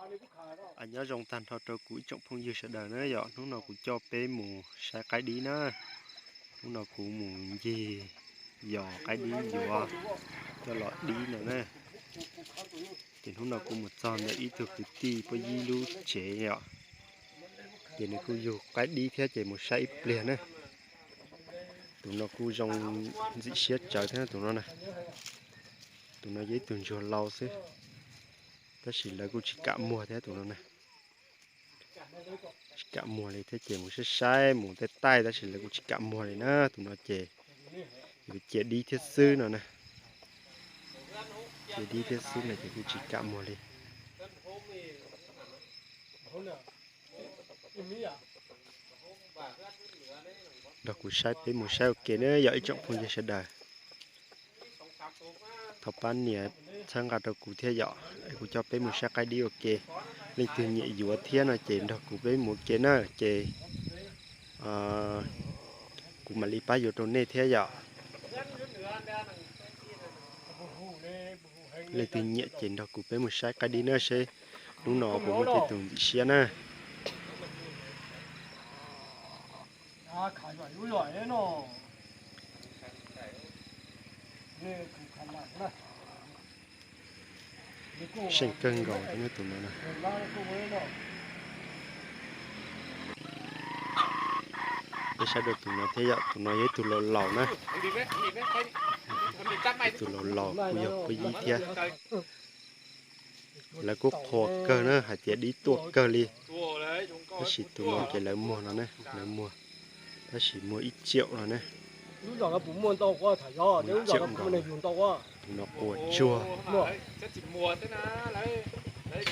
Nyob zoo tag nrho rau kuv ib tsoom phooj ywg sawv daws na yom, hnub no kuv coj peb mus saib qaib dib na. Hnub no kuv mus ncig yos qaib dib yuav coj los dib no na. Ces hnub no kuv mus txog ntawm ib tug kwv tij puab yib lub tsev yom, ces nws kuj yug qaib dib thiab ces mus saib ib pliag na. Tus no kuj zoo ntxim siab tsawv thiab tus no na. Tus no yog ib tug ntsuag lau xwb, tab sis lawv kuj tsis kam muag thiab tus no na. Tsis kam muag li thiab ces mus saib saib mus taij taij tab sis lawv kuj tsis kam muag li na. Tus no ces yuav cia dib thiab xwb no na. Cia dib thiab xwb no ces kuj tsis kam muag li. Nrog kuv saib peb mus saib ua ke na yom ib tsoom phooj ywg sawv daws. Thov pab nias txhawb nqa rau kuv thiab yom, es kuv coj peb mus saib qaib dib ua ke. Leej twg nyiam yuav thiab no ces nrog kuv peb mus ua ke na ces kuv mam li pab yuav rau nej thiab yom. Leej twg nyiam ces nrog kuv peb mus saib qaib dib na seb hnub no puas muaj tej tus ntxim siab na. Seej kawg nkaus thiab tus no na. Peb saib dua tus no thiab yom, tus no yog ib tug laus laus na. Tus laus laus kuj yog puab yib thiab. Lawv kuj qhuas kawg na hais tias dib tuaj kawg li. Tab sis tus no ces lawv muag no na, lawv muag, tab sis muag ib ciaum no na. Ib ciaum nkaus, tus no quas tsuag.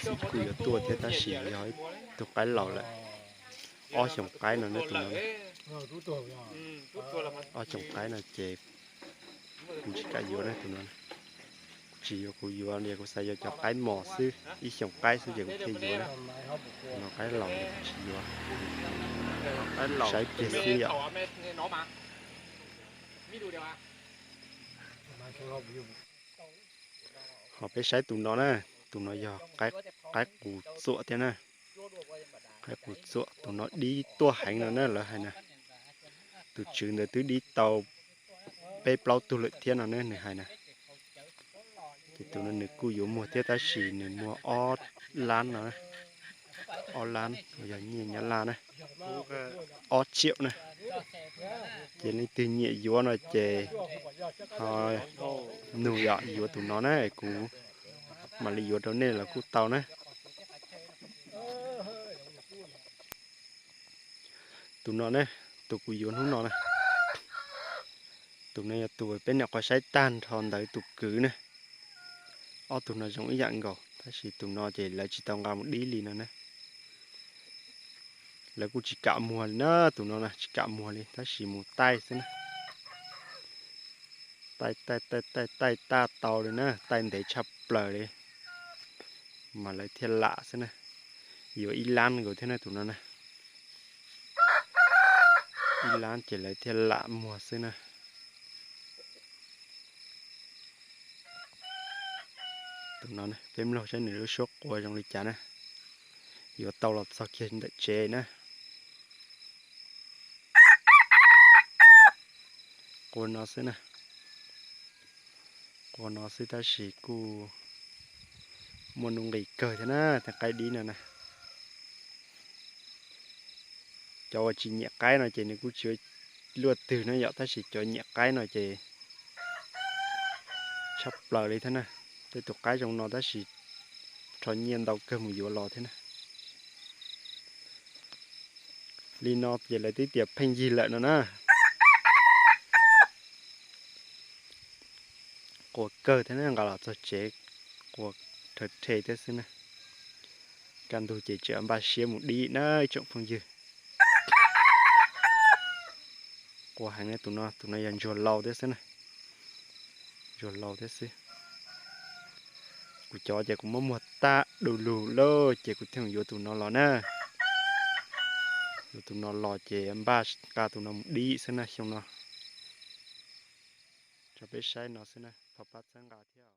Txiv kuj yuav tuaj thiab tab sis yog ib tug qaib laus lawm. Ob xyoos qaib no na tus no. Ob xyoos qaib no ces kuv tsis kam yuav na tus no. Tsis yuav kuv yuav li, kuv xav yuav cov qaib mos xwb, ib xyoos qaib xwb ces kuv thiaj yuav na. Tus no qaib laus kuv tsis yuav. Saib kiag xwb yom. Ho peb saib tus no na, tus no yog qaib qus txuam thiab na. Qaib qus txuam, tus no dib tuaj heev no na lawv hais na. Tus tswv ntawd twb dib tau peb plaub tug lawm thiab no ne nws hais na. Ces tus no nws kuj yuav muag thiab tab sis nws muag ob lab no, ob lab yog nyiaj Nyab Laj na, ob ciaum na. Ces leej twg nyiam yuav no ces ho nug yom, yuav tus no na kuv mam li yuav rau nej los kuj tau na. Tus no ne, tus kuv yuav hnub no na, tus no yog tus peb nyuam qhuav saib tag nrho ntawd tus kwv ne. Ob tug no zoo ib yam nkaus tab sis tus no ces lawv tsis tau nqa mus dib li no na. Lawv kuj tsis kam muag li na, tus no na tsis kam muag li tab sis mus taij xwb na. Taij taij taij taij taij taj tau li na, taij ntev tshaj plaws li mas lawv thiaj lam xwb na. Yuav ib lab nkaus thiab na tus no na. Ib lab ces lawv thiaj lam muag xwb na. Tus no peb mloog saib nws lub suab qua zoo li cas na. Yuav tau los txog kiag ntawm tsev na. Qua no xwb na. Qua no xwb tab sis kuj muaj nuj nqis kawg thiab na, tej qaib dib no na. Cov uas tsis nyiam qaib no ces nws kuj tsis ua luaj twg na yom, tab sis cov nyiam qaib no ces tshaj plaws li thiab na. Tej tus qaib zoo no tab sis rho nyiaj ntau kawg mus yuav los thiab na. Li no ces lawv twb tias pheej yig lawm no na. Qua kawg thiab na, nqa los txog tsev qua rhe rhe thiab xwb na. Kaj ntug ces tseem npaj siab mus dib na ib tsoom phooj ywg. Qua heev na tus no, tus no yog ntsuag laus thiab xwb na. Ntsuag laus thiab xwb. Kuv cov ces kuv muab muag tag du lug lawm ces kuv thiaj yuav tus no los na. Yuav tus no los ces npaj nqa tus no mus dib xwb na xyoo no. Tso peb saib no xwb na, thov pab txhawb nqa thiab.